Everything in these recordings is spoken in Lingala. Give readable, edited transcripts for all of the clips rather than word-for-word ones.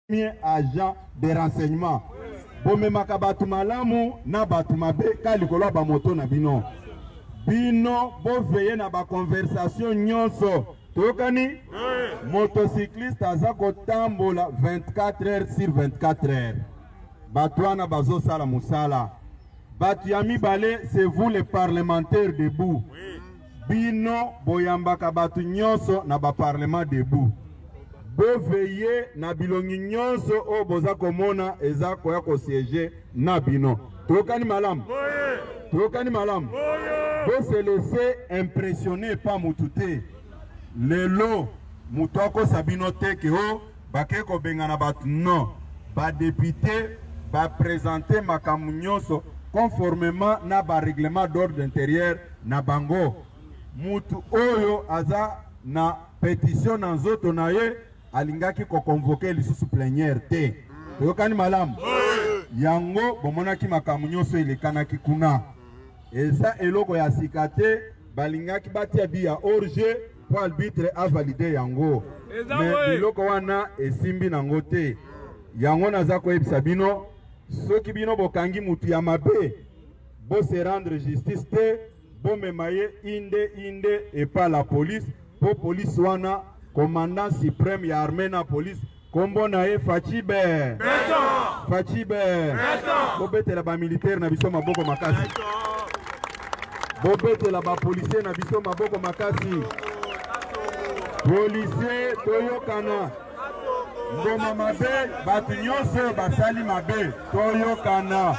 Premier agent de renseignement, bomemaka bato malamu na bato mabe ka likolo ya bamoto na bino. Bino boveye na baconversation nyonso. Toyokani? Motocycliste aza kotambola 24 heures sur 24 heures. Bato wana bazosala mosala. Bato ya mibale, c'est vous les parlementaires debout. Bino boyambaka bato nyonso na ba parlement debout. Boveye na bilongi nyonso oyo boza komona eza koya kosiege na bino. Toyokani malamu? Toyokani malamu? Bose laisser impressionner pa mutu te. Lelo mutu akosa bino te ke o bake kobengana bato. Non, ba député ba présenter makambo nyonso conformément na ba règlement d'ordre intérieur na bango. Mutu oyo aza na petition na nzoto na ye alingaki koconvoke lisusu plénière te. Toyokani malamu? Yango bomonaki makambo nyonso elekanaki kuna. Eza eloko ya sika te, balingaki batia bi ya hors-jeu po arbitre avalide yango. Mais biloko wana esimbi nango te. Yango naza koyebisa bino, soki bino bokangi mutu ya mabe, bo se rendre justice te, bomema ye inde inde epa la police, po police wana commandant suprême ya armée na police kombo na ye Fatshi Be. Fatshi Be. Bobetela ba militaire na biso maboko makasi. Bobetela ba policier na biso maboko makasi. Policier toyokana. Ngoma mabe, bato nyonso basali mabe, toyokana.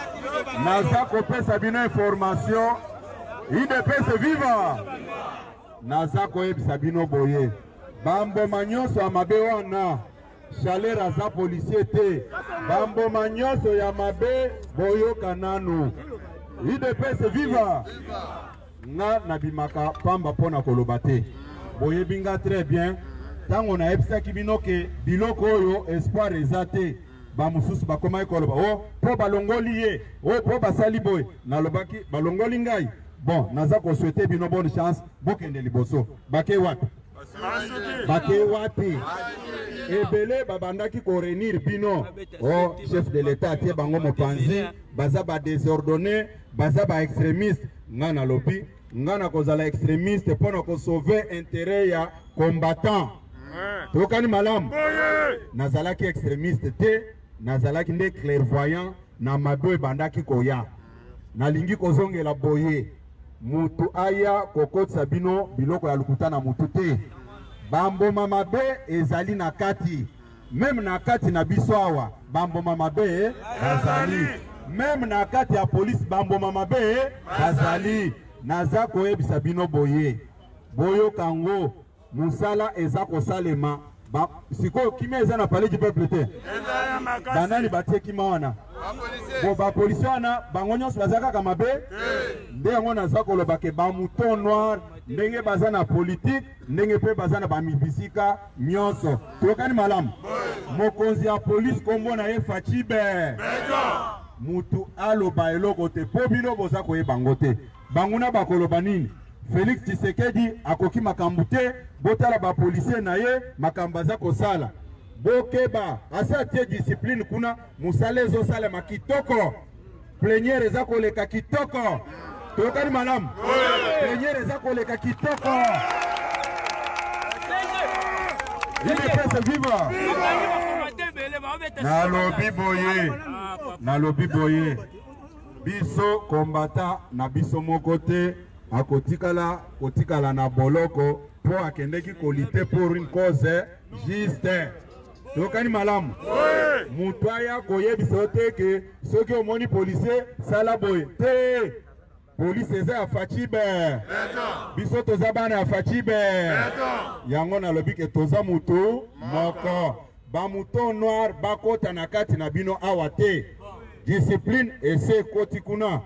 Naza kopesa bino information. UDPS viva! Naza koyebisa bino boye, bamboma nyonso ya mabe wana, Chaleur aza policier te. Bamboma nyonso ya mabe boyoka nanu. UDPS viva! Nga nabimaka pamba mpo na koloba te. Boyebi nga très bien. Tango nayebisaki bino ke biloko oyo espoir eza te, ba mosusu bakomaki koloba o po balongoli ye, o po basali boye. Nalobaki balongoli ngai. Bon, naza ko souhaiter bino bonne chance, bokende liboso. Bake wapi? Bake wapi? Ebele babandaki ko réunir bino. Oh, chef de l'État atie bango mopanzi, baza ba désordonné, baza ba extrémiste. Nga nalobi, nga nakozala extrémiste mpo na ko sauver intérêt ya combattant. Toyokani malamu? Nazalaki extrémiste te, nazalaki nde clairvoyant na mabe ebandaki koya. Nalingi kozongela boye, mutu aya kokotisa bino biloko ya lokuta na mutu te. Bamboma mabe ezali na kati, meme na kati na biso awa bamboma mabe bazali, meme na kati ya police bamboma mabe bazali. Naza koyebisa bino boye, boyoka ngo, musala eza kosalema. Ba, sikoyo kimia eza na palais du peuple te. Banani batie kima wana? Bo ba policier wana bango nyonso baza kaka mabe? Nde yango naza koloba ke ba mouton noir ndenge baza na politique, ndenge pe baza na ba bisika nyonso. Toyokani malamu? Mokonzi ya police kombo na ye Fatshi Be. Mutu aloba eloko te po bino boza koyeba ngo te. Banguna bakoloba nini? Felix Tshisekedi akoki makambo te, botala ba policier na ye makambo aza kosala. Bokeba, asi atie discipline kuna, mosala ezosalema kitoko. Plenière eza koleka kitoko. Toyokani malamu? Plenière eza koleka kitoko. UDPS viva! Nalobi boye, nalobi boye. Biso combattant na biso moko te akotikala kotikala na boloko po akendeki kolite pour une cause juste. Toyokani malamu? Moto aya koyebisa yo te ke soki omoni policier sala boye te. Police eza ya Fatshi Be. Biso toza bana ya Fatshi Be. Yango nalobi ke toza mutu moko. Ba mouton noir bakota na kati na bino awa te. Discipline ese ekoti kuna.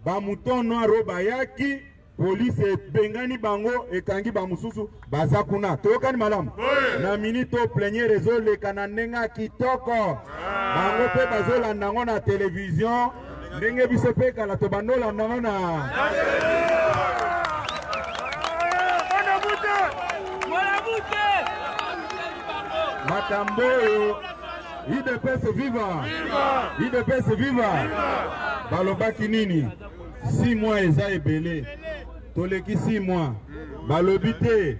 Ba mouton noir oyo bayaki, police ebengani bango, ekangi ba mosusu baza kuna. Toyokani malamu? Na minute oyo plenière ezoleka na ndenge ya kitoko. Bango pe bazolanda yango na television, ndenge biso pe kala tobanda olanda yango na makambo oyo. UDPS viva! UDPS viva! Balobaki nini? 6 mois eza ebele, toleki 6 mois, balobi te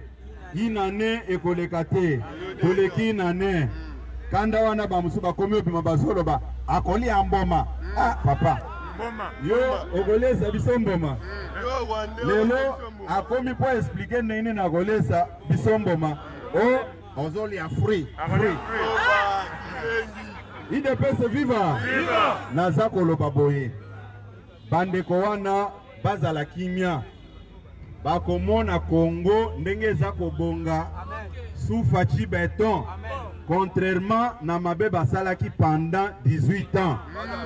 inane ekoleka te, toleki inane. Kanda wana bamosusu bakomi obima bazoloba akolia mboma. Ah papa, yo okolesa biso mboma lelo? Akomi mpo explique ndenge nini akolesa biso mboma. O ozolia fruit fruit. UDPS viva! Naza koloba boye, bandeko wana bazala kimia, bakomona Congo ndenge eza kobonga sous Fatshi Béton, contrairement na mabe basalaki pendant 18 ans.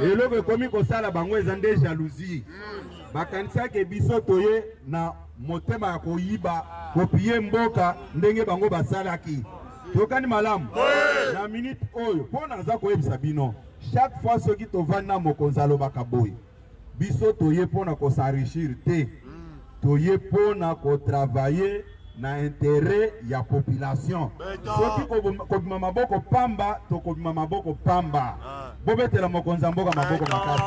Eloko ekomi kosala bango eza nde jalousie. Bakanisaki biso toye na motema ya koyiba, kopie mboka ndenge bango basalaki. Tokani malamu na minute oyo mpo naza koyebisa bino, chaque fois soki tovandi na mokonzi, alobaka boye: biso toye mpona kos'enrichir te, toye mpona kotravailler na intérêt ya population. Soki kobima maboko pamba, tokobima maboko pamba. Bobetela mokonzi ya mboka maboko makasi.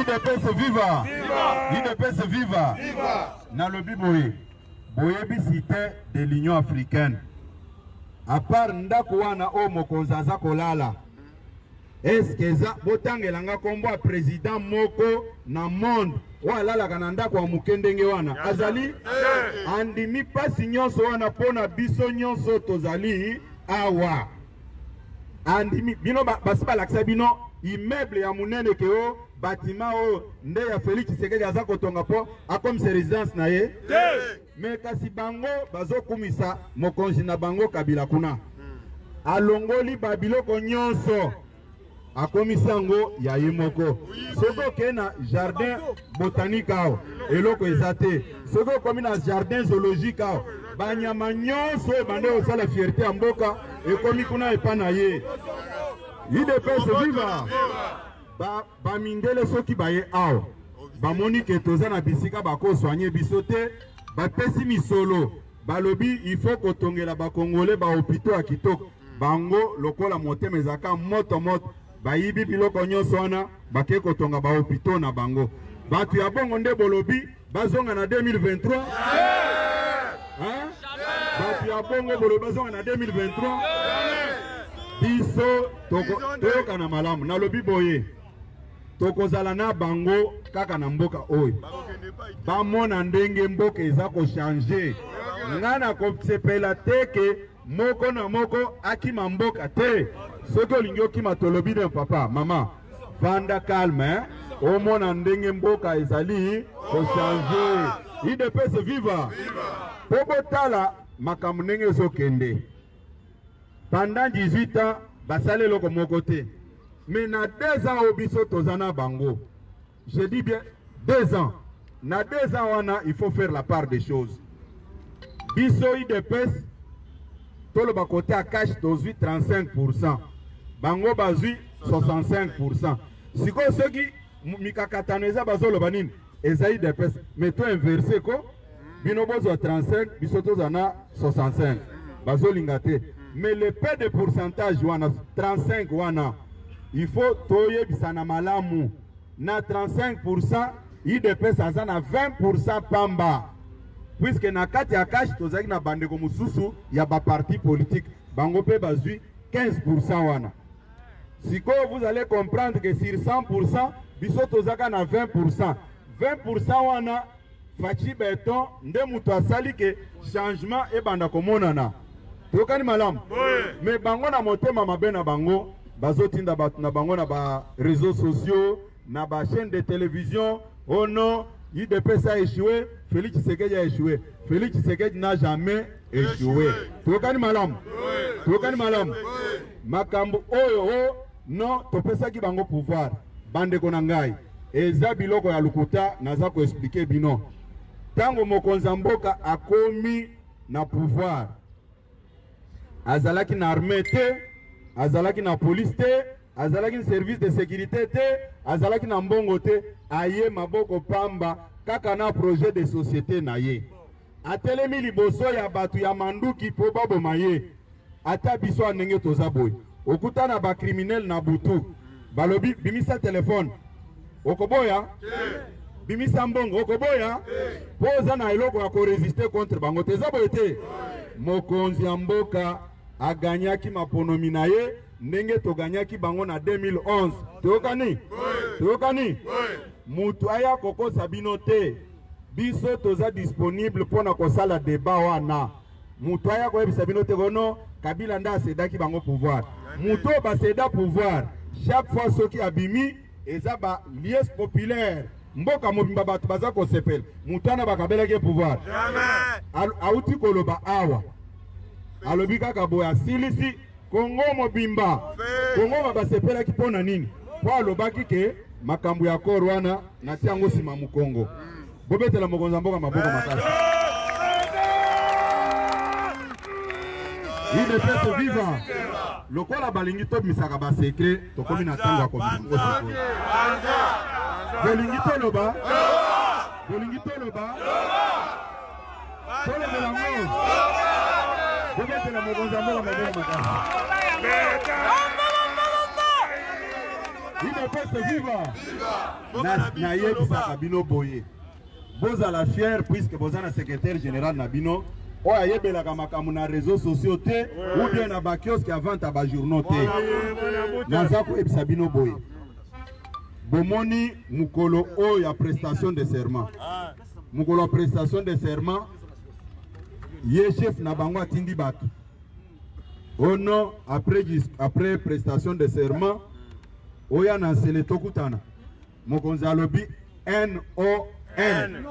UDPS viva! UDPS viva! Nalobi boye, boyebi Cité de l'Union africaine, à part ndako wana oyo mokonzi aza kolala, eske eza, botangelanga nkombo ya président moko na monde oyo alalaka na ndako ya moke ndenge wana? Azali andimi mpasi nyonso wana mpo na biso nyonso tozali awa. Andimi bino, basi balakisa bino immeuble ya monene ke o bâtiment oyo nde ya Félix Tshisekedi aza kotonga mpo akomisa résidence na ye. Mais kasi bango bazokumisa mokonzi na bango Kabila kuna, alongoli babiloko nyonso, akomisi yango ya ye moko. Soki okei na jardin botanique awa, eloko eza te. Soki okomi na jardin zoologique awa, banyama nyonso oyo bande kosala fierté ya mboka ekomi kuna epa na ye. UDPS viva! Bamindele soki baye awa, bamoni ke toza na bisika bakosoigner biso te, bapesi misolo, balobi il faut kotongela bakongole bahôpitaux ya kitoko. Bango lokola motema ezalaka moto moto, bayibi biloko nyonso wana, bake kotonga bahôpitaux na bango. Bato ya bongo nde bolobi bazonga na 2023, hein? Bato ya bongo bolobi bazonga na 2023? Biso toyokana malamu. Nalobi boye, tokozala na bango kaka na mboka oyo, bamona ndenge mboka eza kochanger. Nga na kosepela te ke moko na moko akima mboka te. Soki olingi okima, tolobi ne papa, mama, vanda calme, eh? Omona ndenge mboka ezali kochanger. UDPS viva! Mpo botala makambo ndenge ezokende. Pendant 18 ans basali eloko moko te, mais na 2 ans oyo biso toza na bango, je dis bien 2 ans, na 2 ans wana il faut faire la part des choses. Biso UDPS, toloba kote ya CACH tozwi 35, bango bazwi 65. Sikoyo soki mikakatano eza, bazoloba nini? Eza UDPS. Mais to inverse ko, bino bozwa 35, biso tozwa na 65, bazolinga te. Mais le peu de pourcentage wana, 35 wana, il faut toyebisana malamu. Na 35, UDPS aza na 20 pamba, puisque na kati ya CACH tozalaki na bandeko mosusu ya baparti politique, bango mpe bazwi 15 wana. Sikoyo vous allez comprendre que sur 100, biso tozaka na 20. 20 wana, Fatshi Béton nde moto asali ke changement ebanda komonana. Toyokani malamu? Mais bango na motema mabe na bango, bazotinda bato na bango na baréseaux sociaux, na bachaîne de télévision: oh non, UDPS a échoué, Félix Tshisekedi a échoué. Félix Tshisekedi n'a jamais échoué. Toyokani malamu? Toyokani malamu? Makambo oyo o non, topesaki bango pouvoir, bandeko na ngai, eza biloko ya lokuta. Naza koexpliquer bino, ntango mokonzi ya mboka akomi na pouvoir, azalaki na armée te, azalaki na police te, azalaki na service de sécurité te, azalaki na mbongo te. Aye maboko pamba, kaka na projet de société na ye. Atelemi liboso ya bato ya manduki mpo baboma ye. Ata biso ya ndenge toza boye, okutana ba criminel na butu, balobi bimisa telefone, okoboya? Bimisa mbongo, okoboya? Mpo oza na eloko ya koresiste contre bango te. Eza boye te? Mokonzi ya mboka aganyaki maponomi na ye ndenge toganyaki bango na 2011. Toyokani? Toyokani? Mutu aya kokosa bino te. Biso toza disponible mpo na kosala debat wana. Mutu aya koyebisa bino te kono Kabila nde asedaki bango pouvoir. Mutu oyo baseda pouvoir chaque fois soki abimi eza ba lies populaire mboka mobimba bato baza kosepela. Mutu wana bakabelaki ye pouvoir. Auti koloba awa, alobi kaka boye, asilisi Kongo mobimba. Kongo ba basepelaki mpo na nini? Mpo alobaki ke makambo ya accord wana natia yango nsima mokongo. Bobetela mokonzi ya mboka maboko makasi. UDPS viva! Lokola balingi tobimisaka ba secret, tokomi na ntango ya kobimisa yango sikoyo. Bolingi toloba? Bolingi toloba? Tolobela yango. Bobetela mokonzi ya mboka maboko makasi. UDPS viva! Nayebisaka bino boye, bozala fier puisque boza na secrétaire général na bino oyo ayebelaka makambo na réseaux sociaux te ou bien na bakiosque ya vente ya bajournaux te. Naza koyebisa bino boye, bomoni mokolo oyo ya prestation de serment, mokolo ya prestation de serment, ye chef na bango atindi bato oh non, après, après prestation de serment oya na nsele tokutana. Mokonzi alobi N O N.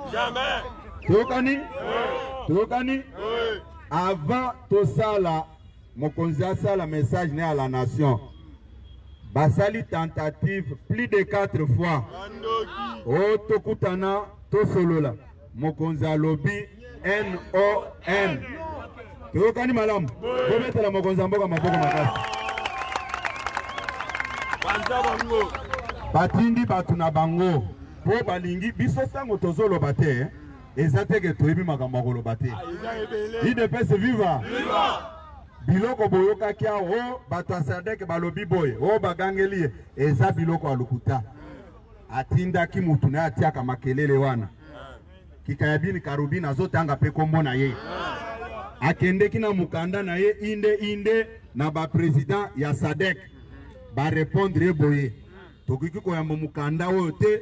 Toyokani? Toyokani? Avant tosala, mokonzi asala message ne à la nation, basali tentative plus de 4 fois. O tokutana tosolola. Mokonzi alobi N O N. Toyokani malamu? Bobetela mokonzi ya mboka maboko makasi. Batindi bato na bango mpo balingi biso ntango tozoloba te, eza te ke toyebi makambo ya koloba te. UDPS viva! Biloko boyokaki awa, bato ya SADC balobi boye, o bagangeli ye, eza biloko ya lokuta. Atindaki mutu na ye atiaka makelele wana. Kikayabini Karubini azotanga pe kombo na ye. Akendeki na mukanda na ye inde inde na ba president ya SADC. Ba répondre ye boye, tokoki koyamba mukanda oyo te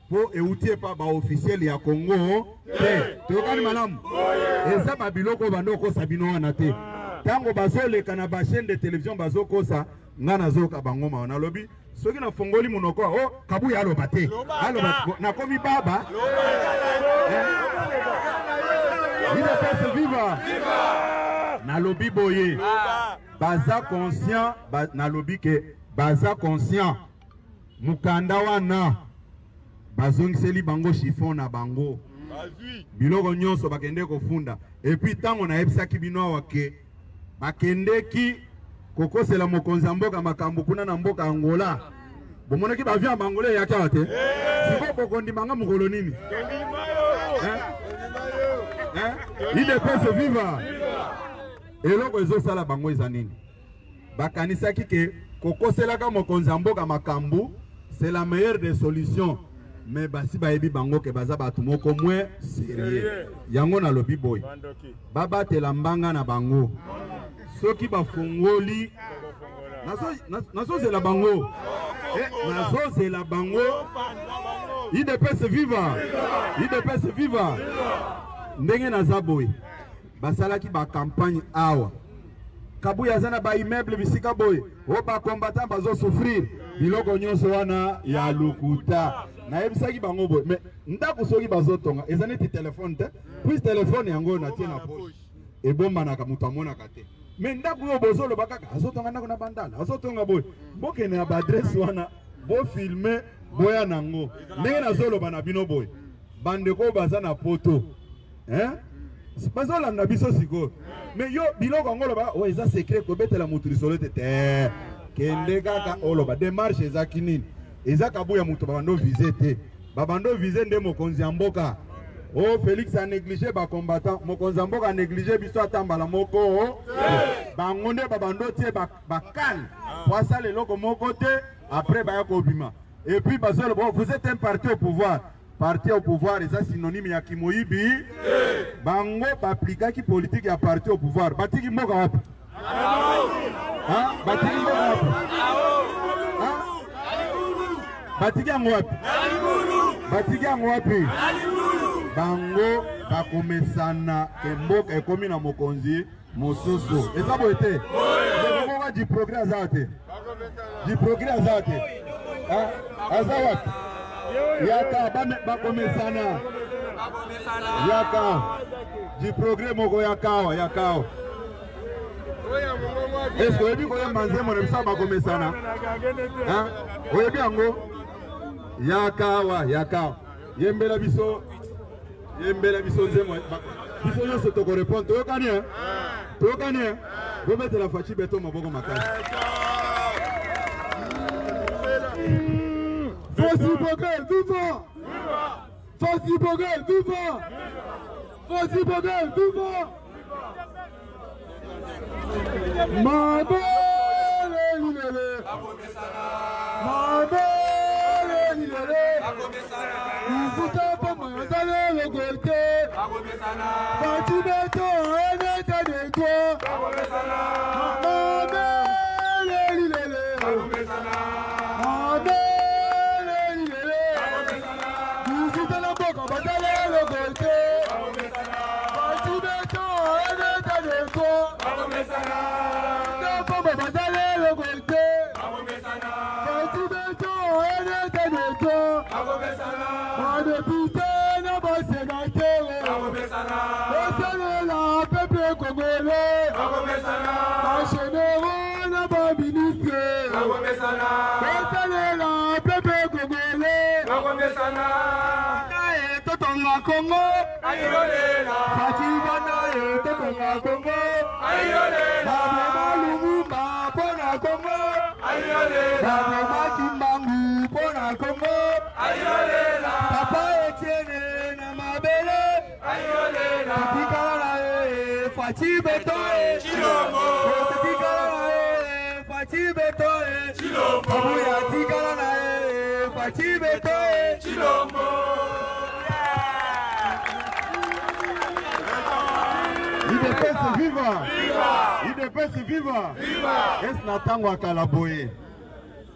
po euti epa ba officiel ya Congo te. Toyokani malamu? Eza ba biloko bando kokosa bino wana te. Tango bazoleka na ba chaîne de télévision bazokosa, nga nazoyoka bango mawa. Nalobi soki nafongoli monoko, oh Kabuya aloba te, aloba nakomi baba. UDPS viva! Nalobi boye, baza conscient, nalobi ke baza conscient. Mukanda wana bazongiseli bango chiffon na bango, biloko nyonso bakende kofunda. Et puis tango nayebisaki bino awa ke bakendeki kokosela mokonzi ya mboka makambo kuna na mboka Angola, bomonaki ba avion ya Angola eyaki awa te? Sikoyo bokondima nga mokolo nini? UDPS viva! Eloko ezosala bango eza nini? Bakanisaki ke kokoselaka mokonzi ya mboka makambo c'est la meilleure des solutions, mais basi bayebi bango ke baza bato moko moins sérieux. Yango nalobi boye, babatela mbanga na bango. Soki bafongoli, nazozela bango, nazozela bango. UDPS viva! UDPS viva! Ndenge naza boye, basalaki ba campagne awa. Kabuya aza na ba immeuble bisika boye, o ba combattant bazo souffrir, biloko nyonso wana ya lokuta. Nayebisaki bango boye, mais ndako soki bazotonga eza neti telefone te, puis telefone yango natie na poche ebombanaka, moto amonaka te. Mais ndako oyo bozoloba kaka azotonga ndako na bandala, azotonga boye, bokende na ba adresse wana, bofilme, boya nango. Ndenge nazoloba na bino boye, bandeko baza na poto, hein? Bazolanda biso sikoyo. Mais yo biloko yango oloba oyo eza secret, kobetela moto lisolo te te. Kende kaka oloba démarche ezaki nini? Eza Kabuya moto babando vise te, babando vise nde mokonzi ya mboka. O Felix a négligé ba combattant, mokonzi ya mboka a négligé biso ata mbala moko. Bango nde babando tie ba bakale po asala eloko moko te, après baya kobima. Et puis bazoloba oh, vous êtes un parti au pouvoir. Parti au pouvoir eza synonyme ya kimoyibi. Bango baaplikaki politique ya parti au pouvoir. Batiki mboka wapi? Hein? Batiki mboka wapi? Hein? Batiki yango wapi? Batiki yango wapi? Bango bakomesana ke mboka ekomi na mokonzi mosusu. Eza boye te? Ndeko moko du progrès aza te. Du progrès aza te. Aza wapi? Yaka bakomesana. Yaka du progrès moko yaka awa, yaka awa. Est-ce que oyebi koyemba nzembo na biso bakomesana? Oyebi yango? Yaka awa, yaka awa. Yembela biso, yembela biso nzembo. Biso nyonso tokorepondre. Toyokani eh? Toyokani eh? Bobetela Fatshi Beton maboko makasi. Fatshi Bogel, viva! Fatshi Bogel, viva! Fatshi Bogel, viva! Mabele lilele! Mabele lilele! Lifuta pamba ezali eloko te! Fatshi Beton, un état de droit! Mabele lilele! Mabele lilele! Lifuta na mboka bazali eloko te! Fatshi Beton, un état de droit! Pamba bazali eloko te! Fatshi Beton, un état de droit! Badéputé na basénateur osalela peuple congolais, bagénéraux na baministre osalela peuple congolais. Naye totonga Congo. Fatshi bana ye totonga Congo. Baboma Lumumba mpona Congo. Baboma Kimbangu mpona Congo. Papa Etienne na mabele. Totikala na ye Fatshi Beton ye. Totikala na ye Fatshi Beton ye. Kabuya tikala na ye Fatshi Beton ye. UDPS viva! UDPS viva! Esi na ntango ya kala boye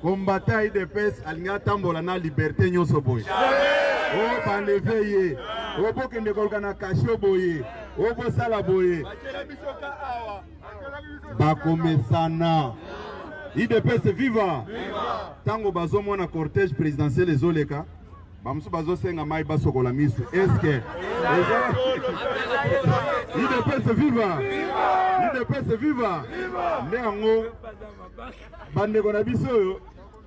combattant ya UDPS alingi atambola na liberté nyonso boye o baenlever ye o bokende koluka na cachot boye o bosala boye bakomesana. UDPS viva! Ntango bazomona cortège présidentiel ezoleka, bamosusu bazosenga mai basokola miso. Eske UDPS viva! UDPS viva! Nde yango bandeko na biso oyo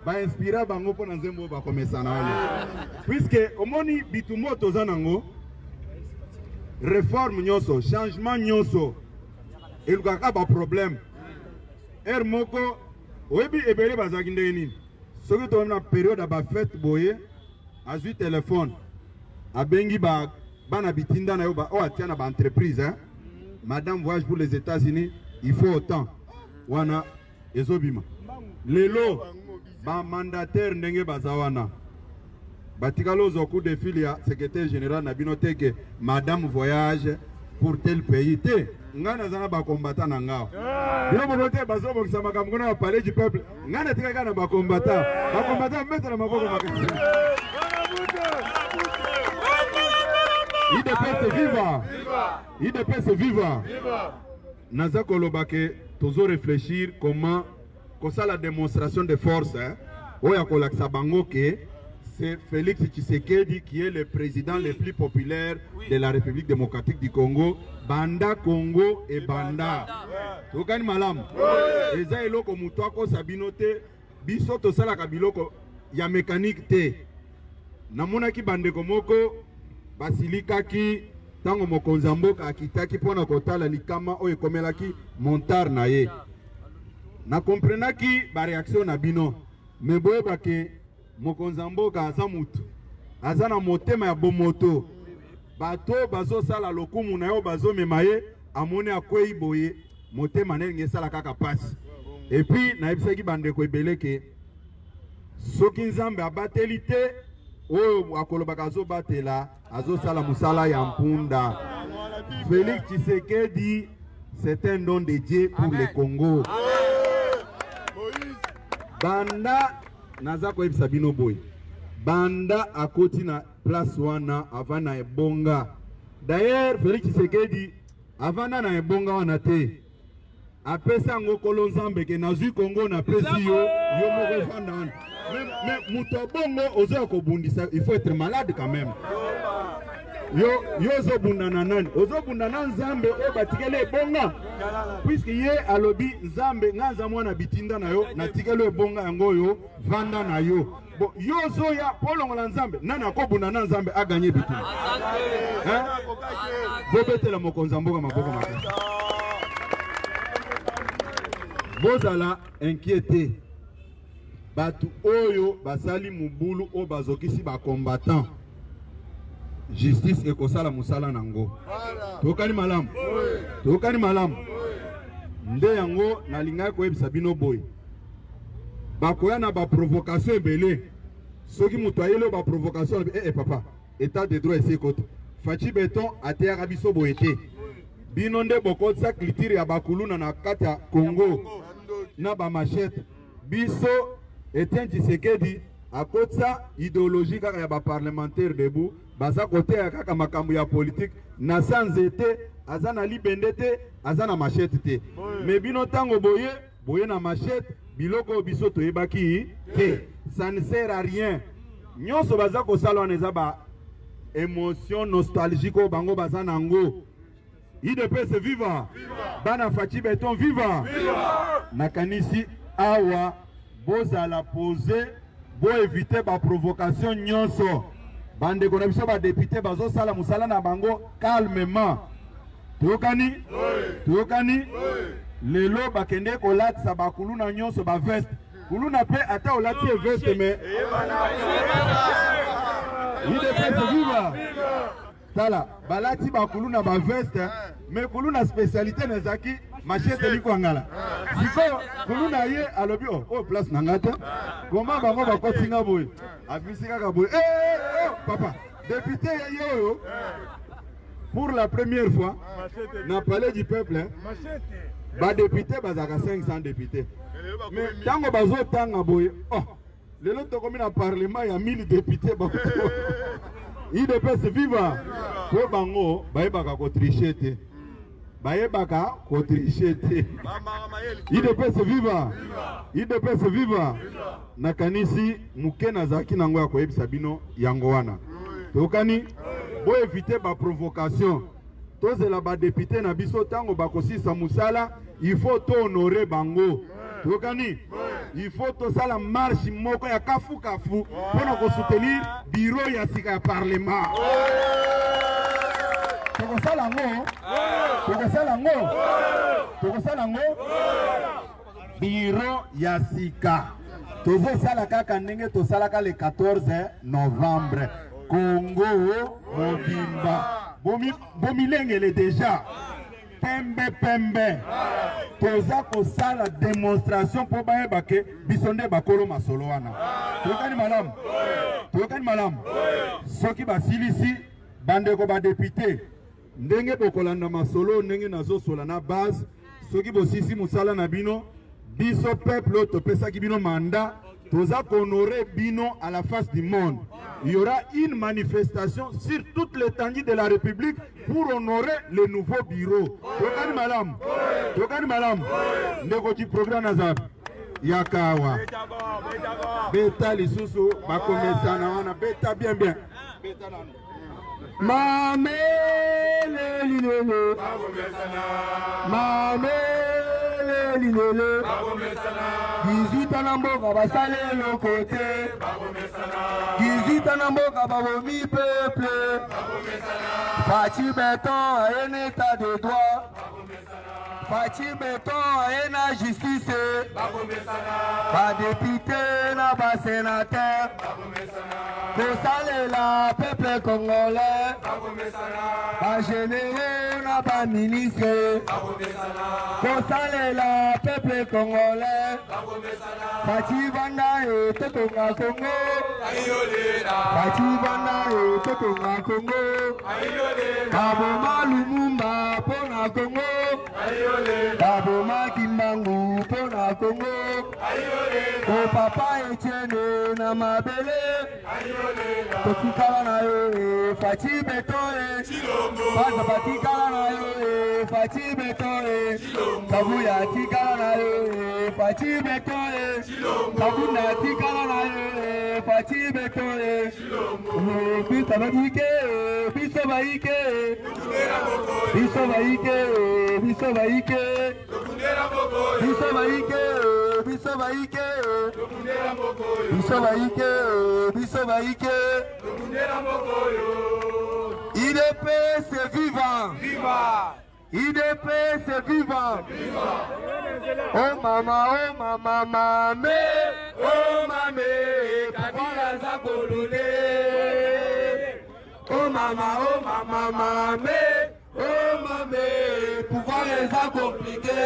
bainspira bango mpo na nzembo oyo bakomesana wana, puisque omoni bitumba oyo toza nango, réforme nyonso, changement nyonso elukaka baproblème. Heure moko oyebi ebele bazalaki ndenge nini, soki tokomi na période ya bafête boye, azwi telefone, abengi ba bana bitinda na yo oyo atia na baentreprise, hein? Madame voyage pour les États-Unis, il faut autant wana ezobima. Lelo bamandataire ndenge baza wana, batikali ozwa coup de fil ya secrétaire général na bino te ke madame voyage pour tel pays te. Ngai naza na bacombattant na ngao, bino moko te bazobongisa makambo kuna ya Palais du Peuple. Ngai natikali kaka na bacombattant. Bacombattant, metela maboko makasi. UDPS viva! UDPS viva! Naza koloba ke tozo réfléchir comment kosala démonstration de force, hein, oyo ya kolakisa bango ke c'est Félix Tshisekedi qui est le président le plus populaire de la République démocratique du Congo banda Congo ebanda. Tokani malamu, eza eloko moto akosa bino te. Biso tosalaka biloko ya mécanique te. Namonaki bandeko moko basilikaki ntango mokonzi ya mboka akitaki mpona kotala likama oyo ekomelaki motard na ye. Nakomprenaki baréaction na bino, me boyebake mokonzi ya mboka aza mutu, aza na motema ya bomoto. Bato oyo bazosala lokumu na yo bazomema ye, amoni akwei boye, motema na elingi esala kaka pasi. Et puis nayebisaki bandeko ebele ke soki Nzambe abateli te, oyo akolobaka azobatela, azosala mosala ya mpunda. Félix Tshisekedi, c'est un don de Dieu pour le Congo. Banda naza koyebisa bino boye, banda akoti na place wana avant na ebonga. D'ailleurs Félix Tshisekedi avanda na ebonga wana te, apesa yango kolo Nzambe ke nazwi Congo napesi yo, yo moko ofanda wana. Mais moto ya bongo ozoya kobundisa, il faut être malade quand même. Yo yo ozobunda na nani? Ozobunda na Nzambe oyo batikeli ebonga, puisque ye alobi Nzambe nga nza mwana bitinda na yo, natikeli ebonga yango oyo vanda na yo. Bon, yo ozoya mpo olongola Nzambe, nani akobunda na Nzambe aganye bitumba? Hein? Bobetela mokonzi ya mboka maboko makasi. Bozala inquiete. Bato oyo basali mobulu oyo bazokisi ba combattant, justice ekosala mosala nango. Tokani malamu, tokani malamu. Nde yango nalingaki koyebisa bino boye, bakoya na ba provocation ebele. Soki moto ayeli ba provocation, alobi eh, eh, papa, état de droit esi ekota. Fatshi Beton ateyaka biso boye te. Bino nde bokotisa culture ya bakuluna na kati ya Congo na ba machette. Biso Etienne Tshisekedi akotisa idéologie kaka ya ba parlementaire debout, baza koteya kaka makambo ya politique na sa nzete, aza na libende te, aza na machette te. Mais bino tango boye boye na machette, biloko biso toyebaki te, ça ne sert à rien. Nyonso baza kosala wana eza ba émotion nostalgique oyo bango baza nango. UDPS viva! Bana Fatshi Beton viva! Nakanisi awa bozala pose, bo éviter ba provocation nyonso. Bandeko na biso ba député bazosala mosala na bango calmement. Toyokani? Toyokani? Lelo bakende kolatisa bakuluna nyonso ba veste. Kuluna pe ata olati ye veste mais UDPS viva! Tala, balati bakuluna ba veste, mais kuluna spécialité nezaki machette likwangala. Sikoyo kuluna ye alobi oh, oh place na nga te. Comment bango bakoti nga boye? Abimisi kaka boye. Eh, eh, oh, papa, député ye oyo pour la première fois na palais du peuple, ba député bazaka 500 députés. Mais tango bazotanga boye, oh, lelo tokomi na parlement ya 1000 députés bakuti. UDPS viva! Po bango bayebaka ko tricher te. Bayebaka ko tricher te. UDPS viva! UDPS viva! Nakanisi muke nazalaki nango ya koyebisa bino yango wana. Tokani bo éviter ba provocation. Tozela ba député na biso tango bakosisa musala, il faut to honorer bango. Tokani il faut tosala marche moko ya kafu kafu mpona kosoutenir bureau ya sika ya parlement. Tokosala yango, tokosala yango, tokosala yango bureau ya sika. Tozosala kaka ndenge tosalaka le 14 novembre. Congo mobimba bomilengele déjà pembe pembe. Toza kosala démonstration mpo bayeba ke biso nde bakolo masolo wana. Toyokani malamu, toyokani malamu. Soki basilisi bandeko ba député, ndenge bokolanda masolo ndenge nazosola na base, soki bosisi mosala na bino, biso peuple oyo topesaki bino mandat, toza kohonorer bino à la face du monde. Il y aura une manifestation sur toute l'étendue de la République pour honorer le nouveau bureau. Tokani malamu, tokani malamu. Ndeko du programme azab yakawa beta lisusu bakomesana wana, beta bien bien. Mamele lilele, mamele lilele, 18 ans na mboka basali eloko te, 18 ans na mboka babomi peuple. Fatshi Beton aye na état de droit, Fatshi Beton aye na justice, ba député na ba sénateur. Kosalela peuple congolais, ba généraux na ba ministre, kosalela peuple congolais. Fatshi banda e totonga Congo, Fatshi banda e totonga Congo, baboma Lumumba mpo na Congo, baboma Kimbangu mpo na Congo. O papa Etienne na mabele totikala na yo e Fatshi beton e Baza batikala na yo e Fatshi beton e Kabuya atikala na yo e Fatshi beton e Kabunda atikala na yo e Fatshi beton e Biso bayike biso bayike biso bayike biso bayike biso bayike biso bayike biso bayike biso bayike. UDPS viva! UDPS viva! Oh mama, oh mama, mame, oh mame, Kabila aza kolole. Oh mama, oh mama, mame, oh mame, pouvoir eza compliqué.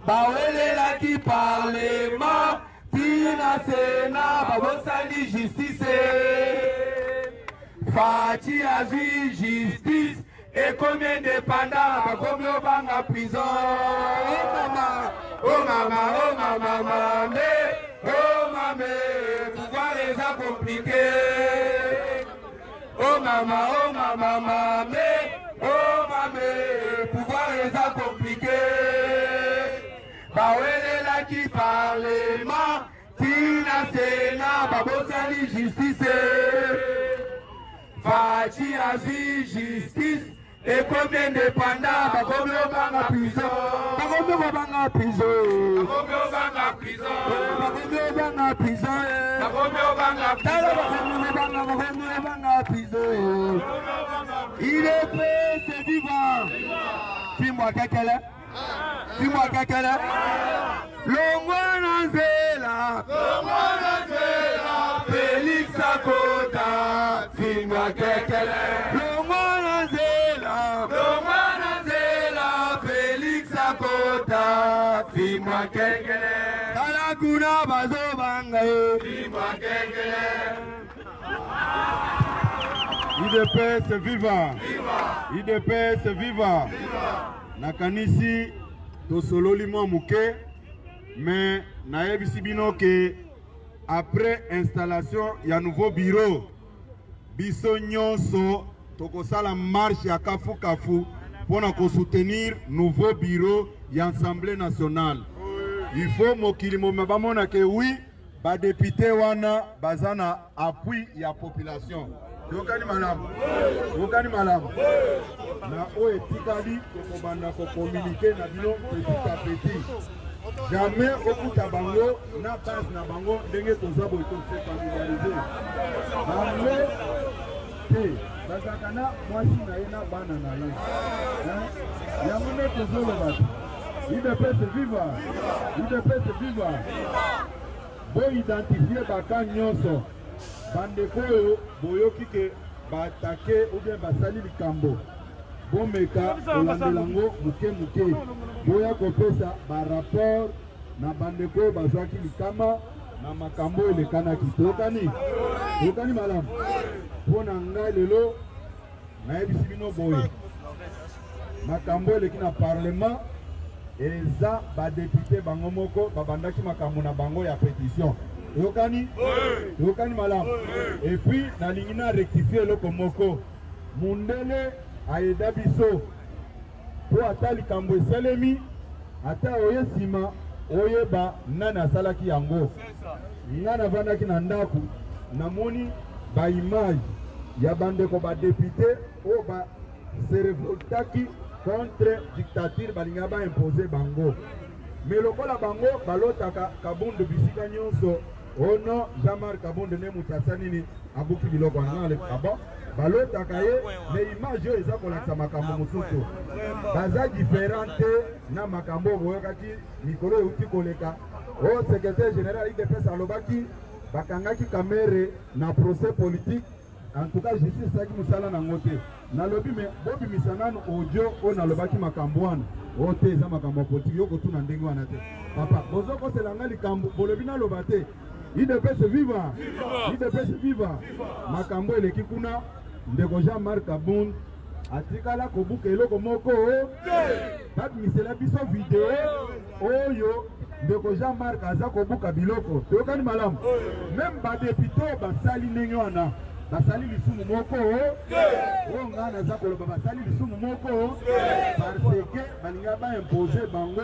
Bawelelaki parlement tina Sénat, babosani justice. Fatshi azwi justice ekomi indépendant, bakomi obanga prison. Oh mama, oh mama, oh mama, mame, oh mame, pouvoir eza compliqué. Oh mama, oh mama, mame, oh mame, pouvoir eza compliqué. Bawelelaki parlement tina Sénat, babosani justice. Fatshi azwi justice ekomi indépendant, bakomi obanga prison, bakomi kobanga prison, bakomi obanga prison, tala bakomi kobanga, bakomi kobanga prison. UDPS viva! Fimbo akekele, fimbo akekele, longwa na nzela, Félix akota, fimbo akekele, longwa na nzela, Félix akota, fimbo akekele, tala kuna bazobanga ye. UDPS viva! UDPS viva! Nakanisi tosololi mwa moke, mais nayebisi bino ke après installation ya nouveau bureau, biso nyonso tokosala marche ya kafu-kafu mpona kosoutenir nouveau bureau ya Assemblée nationale. Il faut mokili mobimba bamona ke oui, badéputé wana baza na appui ya population. Yokani malamu, yokani malamu. Na oyo etikali, tokobanda kocommuniquer na bino petit à petit. Jamais okuta bango na base na bango ndenge toza boye, tose familiariser bango te. Bazalaka na mwasi na ye na bana na ye. Yango nde tozoloba te. UDPS viva! UDPS viva! Boidentifier baka nyonso, bandeko oyo boyoki ke baattaquer ou bien basali likambo, bomeka kolandela yango moke moke, boya kopesa barapport na bandeko oyo bazwaki likama na makambo oyo elekanaki. Toyokani, toyokani malamu. Mpo na ngai lelo nayebisi bino boye: makambo eleki na parlement eza badéputé bango moko babandaki makambo na bango ya pétition. Toyokani, toyokani malamu. Et puis nalingi na rectifier eloko moko. Mundele ayeda biso mpo ata likambo esalemi, ata oye nsima, oyeba nani asalaki yango. Nga navandaki na ndako, namoni baimage ya bandeko badéputé oyo ba se révoltaki contre dictature balinga baimposer bango. Mais lokola bango balotaka Kabundu bisika nyonso, ono Jean-Marc Kabundu nde moto asa nini, abuki biloko wana. Abo balotaka ye, mais image oyo eza kolakisa makambo mosusu, baza différent te na makambo oyo boyokaki mikolo euti koleka, oyo secrétaire général UDPS alobaki. Bakangaki Kamerhe na procès politique. En tout cas, justice esalaki mosala nango te. Nalobi me bobimisa nanu audio oyo nalobaki makambo wana. Oyo te, eza makambo ya politike, yo kotuna ndenge wana te. Papa, bozokosela nga likambo, bolobi naloba te. UDPS viva! UDPS viva! Makambo eleki kuna, ndeko Jean-Marc Kabund atikala kobuka eloko moko. Babimisela biso video oyo ndeko Jean-Marc aza kobuka biloko. Toyokani malamu? Même badéputés oyo basali ndenge wana, basali lisumu moko. Oyo ngai naza koloba, basali lisumu moko parce que balinga baimpose bango.